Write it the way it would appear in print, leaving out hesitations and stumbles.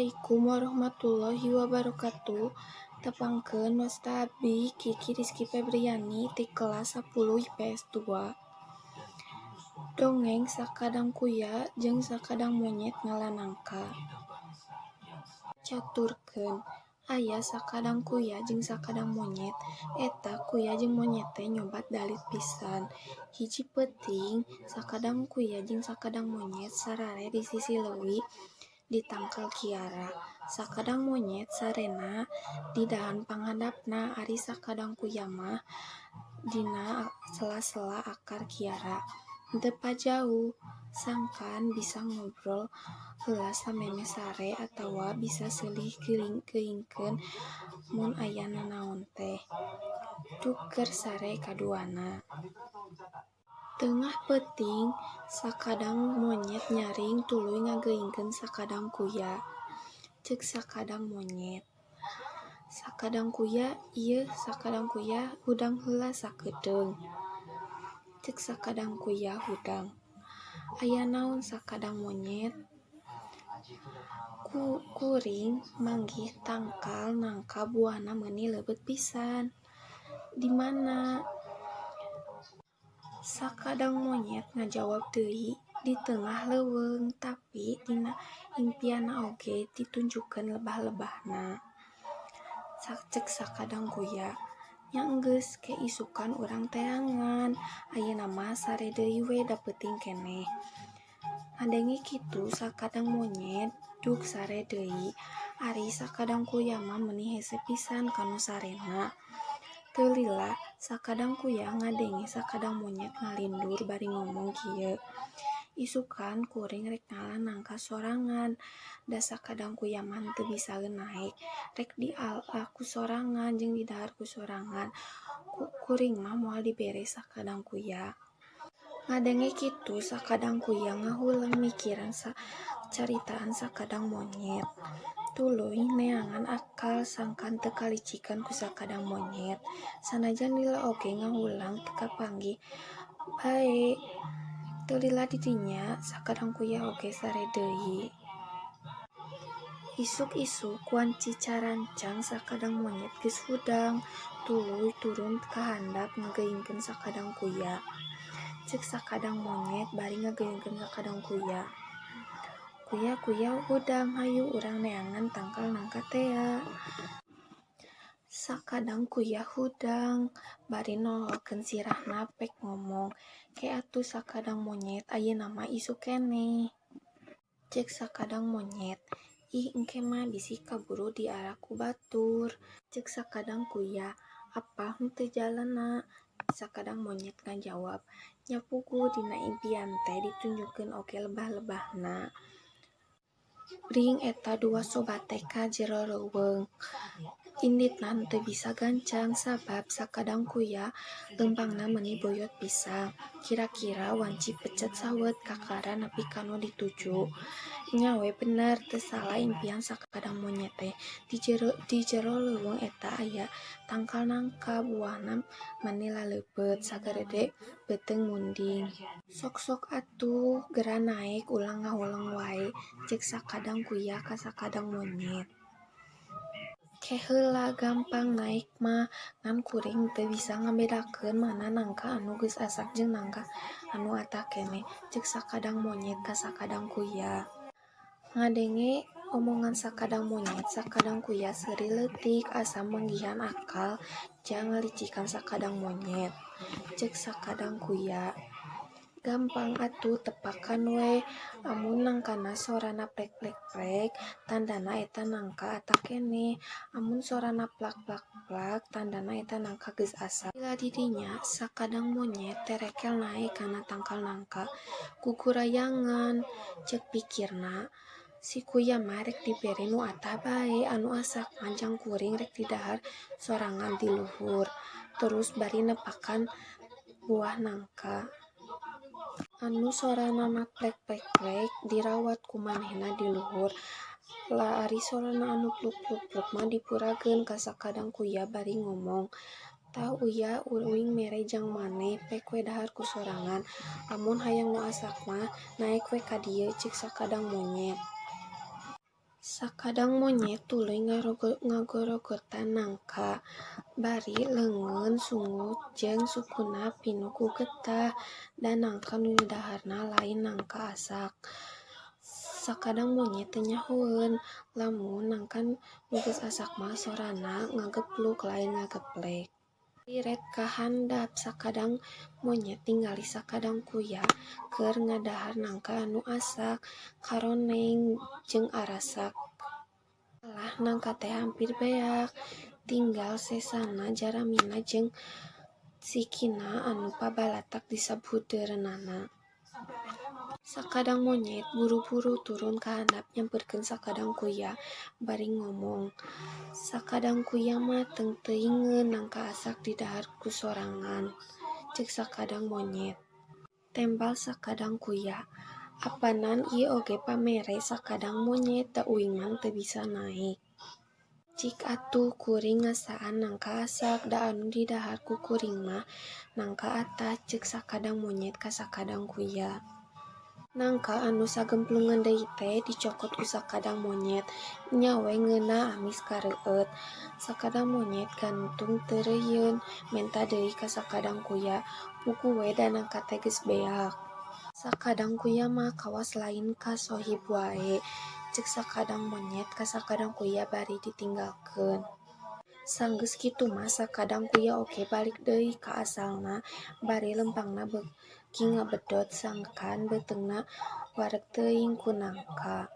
Assalamualaikum warahmatullahi wabarakatuh. Tepangkeun, wasta abdi Kiki Rizky Febriani ti kelas 10 IPS 2. Dongeng Sakadang Kuya jeung Sakadang Monyet Ngala Nangka. Caturkeun, aya sakadang kuya jeung sakadang monyet. Eta kuya jeung monyet teh nyobat dalit pisan. Hiji peuting, sakadang kuya jeung sakadang monyet sarare di sisi leuwi di tangkal kiara. Sakadang monyet sarena di dahan panghandapna, ari sakadang kuya mah dina sela-sela akar kiara. Henteu pajauh, sangkan bisa ngobrol heula samemeh sare atawa bisa silih geuingkeun mun aya nanaon teh. Dug keur sare kaduana. Tengah peuting, sakadang monyet nyaring tuluy ngageuingkeun sakadang kuya. Ceuk sakadang monyet, "Sakadang kuya, ieu sakadang kuya hudang heula sakedeung." Ceuk sakadang kuya hudang. "Aya naon, sakadang monyet?" "Kuring manggih tangkal nangka buahna meuni leubeut pisan." "Di mana?" Sakadang monyet ngajawab deui, "Di tengah leuweung, tapi dina impianna oge ditunjukkeun lebah-lebahna." Ceuk sakadang kuya, "Nya enggeus, ke isukan urang teangan, ayeuna mah sare deui we da peuting keneh." Ngadenge kitu, sakadang monyet dug sare deui, ari sakadang kuya mah meuni hese pisan kana sarena. Teu lila, sakadang kuya ngadenge sakadang monyet ngalindur bari ngomong kieu, "Isukan kuring rek ngala nangka sorangan, da sakadang kuya mah henteu bisaeun naek, rek diala ku sorangan jeung didahar ku sorangan, ku kuring mah moal dibere sakadang kuya." Ngadenge kitu, sakadang kuya ngahuleng mikiran caritaan sakadang monyet. Tuluy neangan akal sangkan teu kalicikan ku sakadang monyet. Sanajan lila oge ngahuleng teu kapanggih bae. Teu lila di dinya sakadang kuya oge sare deui. Isuk-isuk wanci carancang, sakadang monyet geus hudang, tuluy turun ka handap ngageuingkeun sakadang kuya. Ceuk sakadang monyet bari ngageuingkeun sakadang kuya, "Kuya, kuya, hudang, hayu urang neangan tangkal nangka tea." Sakadang kuya hudang, bari nololkeun sirahna pek ngomong, "Ke atuh, sakadang monyet, ayeuna mah isuk keneh." Ceuk sakadang monyet, "Ih, engke mah bisi kaburu diala ku batur." Ceuk sakadang kuya, "Apal henteu jalanna?" Sakadang monyet ngajawab, "Nya puguh dina impian teh ditunjukkeun oge lebah-lebahna." Bring eta dua sobat teh ka jero leuweung. Inditna henteu bisa gancang, sabab sakadang kuya leumpangna meuni boyot pisan. Kira-kira wanci pecet sawet kakara nepi ka nu dituju. Nya we bener, teu salah impian sakadang monyet teh. Di jero leuweung eta aya tangkal nangka, buahna meuni laleubeut sagarede beuteung munding. "Sok-sok atuh gera naek, ulah ngahuleng wae," ceuk sakadang kuya ka sakadang monyet. "Ke heula, gampang naek mah, ngan kuring teu bisa ngabedakeun mana nangka anu geus asak jeung nangka anu atah keneh," ceuk sakadang monyet ka sakadang kuya. Ngadenge omongan sakadang monyet, sakadang kuya seuri leutik asa manggihan akal jang ngalicikan sakadang monyet. Ceuk sakadang kuya, "Gampang atuh, tepakan we. Amun nangkana sorana plek-plek-plek, tandana eta nangka atah keneh. Amun sorana plak-plak-plak, tandana eta nangka geus asak." Lila di dinya, sakadang monyet terekel naek kana tangkal nangka gugurayangan. Ceuk pikirna, "Si kuya mah rek dibere nu atah bae, anu asak mah jang kuring rek didahar sorangan di luhur." Terus bari nepakan buah nangka. Anu sorana plek-plek-plek dirawat ku manehna di luhur, ari sorana anu pluk-pluk-pluk mah dipurageun ka sakadang kuya bari ngomong, "Tah uya, uing mere jang maneh, pek we dahar ku sorangan. Lamun hayang nu asak mah naek we ka dieu," ceuk sakadang monyet. Sakadang monyet tuluy ngagorogotan nangka, bari leungeun, sungut jeung sukuna pinuh ku getah, da nangka nu didaharna lain nangka asak. Sakadang monyet teu nyahoeun lamun nangka nu geus asak mah sorana ngagepluk lain ngageplek. Liret ka handap sakadang monyet ningali sakadang kuya keur ngadahar nangka anu asak, karoneng jeung arasak. Malah nangka teh hampir beak, tinggal sesana jaramina jeung sikina anu pabalatak di sabudeureunana. Sakadang monyet buru-buru turun ka handap nyamperkeun sakadang kuya bari ngomong, "Sakadang kuya mah teung teuingeun nangka asak didahar ku sorangan," ceuk sakadang monyet. Tembal sakadang kuya, "Apanan ieu oge pamere sakadang monyet da uing mah teu bisa naek. Cik atuh kuring ngasaan nangka asak da anu didahar ku kuring mah nangka atah," ceuk sakadang monyet ka sakadang kuya. Nangka anu sagemplungeun deui teh dicokot ku sakadang monyet, nya we ngeunah amis kareueut. Sakadang monyet gantung teureuyeuan menta deui ka sakadang kuya, puguh we da nangka teh geus beak. "Sakadang kuya mah kawas lain ka sohib wae," ceuk sakadang monyet ka sakadang kuya bari ditinggalkeun. Sanggeus kitu mah sakadang kuya oge balik deui ka asalna bari lempangna beuki ngabedod sangkan beuteungna wareg teuing ku nangka.